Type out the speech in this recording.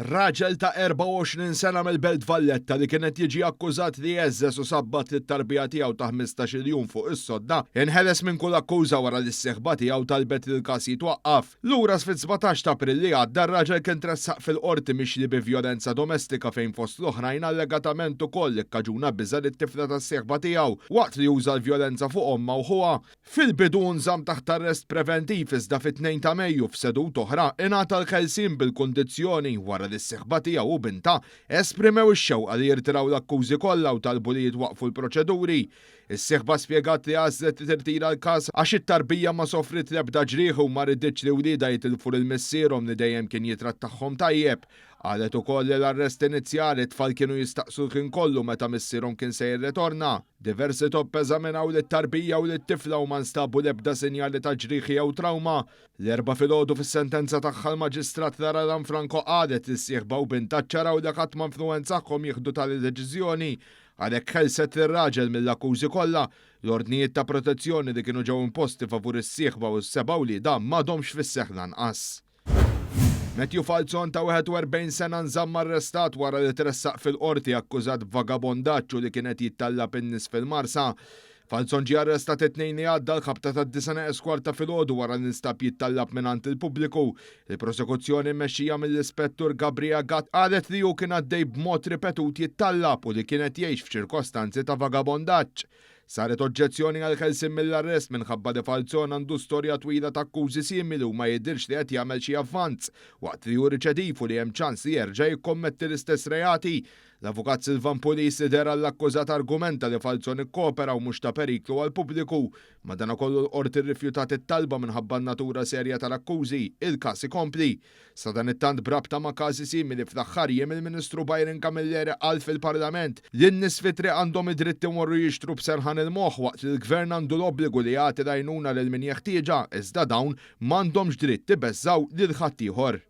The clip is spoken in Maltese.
Raġel ta' 24 sena mill-Belt Valletta li kien qed jiġi akkużat li għeżżeż u sabbat lit-tarbija tiegħu ta' 15-il jum fuq is-sodda, inħeles minn kull akkuża wara li s-sieħba tiegħu talbet li l-każ jitwaqqaf. Lura fit-17 ta' April li għadda r-raġel kien tressaq fil-Qorti mixli bi vjolenza domestika fejn fost l-oħrajn allegatament ukoll ikkaġuna biża' lit-tifla tas-sieħba tiegħu waqt li uża l-vjolenza fuq ommha u ħuha. Fil-bidu nżamm taħt arrest preventiv iżda fit-2 ta' Mejju f'seduta oħra ingħata l-ħelsien bil-kundizzjoni wara li s-sieħba tiegħu u bintha esprimew ix-xewqa li jirtiraw l-akkużi kollha u talbu li jitwaqqfu l-proċeduri. Is-sieħba spjegat li għażlet li tirtira l-każ għax it-tarbija ma sofriet l-ebda ġrieħi u ma riditx li wliedha jitilfu lil missierhom li dejjem kien jitrattahom tajjeb. Qalet ukoll li l-arrest inizjali t-tfal kienu jistaqsu l-ħin kollu meta missierhom kien se jirritorna. Diversi tobba eżaminaw lit-tarbija u lit-tifla u ma nstabu l-ebda sinjali ta' ġrieħi jew trauma. L-Erbgħa filgħodu fis-sentenza tagħha l-Maġistrat Lara Lanfranco qalet li s-sieħba u bintha ċċaraw li ħadd ma influwenzahom jieħdu tali deċiżjoni. Għalhekk ħelset lir-raġel mill-akkużi kollha. L-ordnijiet ta' protezzjoni li kienu ġew imposti favur is-sieħba u s-seba' wliedha m'għadhomx fis-seħħ lanqas. Matthew Falzon ta' 41 sena nżamm arrestat wara li tressaq fil-qorti akkużat b'vagabondaġġ u li kien qed jittallab in-nies fil-Marsa. Falzon ġie arrestat it-Tnejn li għadda l-ħabta tad-9:45 ta' filgħodu wara li nstab jittallab mingħand il-pubbliku. Il-prosekuzzjoni mmexxija mill-Ispettur Gabriel Gatt qalet li hu kien għaddej b'mod ripetut jittallab u li kien qed jgħix f'ċirkostanzi ta' vagabondaġġ. Saret oġġezzjoni għall-ħelsien mill-arrest minħabba li Falzon għandu storja twila ta' akkużi simili u ma jidhirx li qed jagħmel xi avvanz, waqt li hu riċediv u li hemm ċans li jerġa' jikkommetti l-istess reati. L-Avukat Silvan Pulis li deher għall-akkużat argumenta li Falzon ikkopera u mhux ta' periklu għall-pubbliku. Madanakollu l-Qorti rrifjutat it-talba minħabba n-natura serja tal-akkużi. Il-każ ikompli. Sadanittant b'rabta ma' każi simili fl-aħħar jiem il-Ministru Byron Camilleri qal fil-Parlament li n-nies fit-triq għandhom id-dritt imorru jixtru b'serħan il-moħħ waqt li l-Gvern għandu l-obbligu li jagħti l-għajnuna lil min jeħtieġha iżda dawn m'għandhomx dritt ibeżżgħu lil ħaddieħor.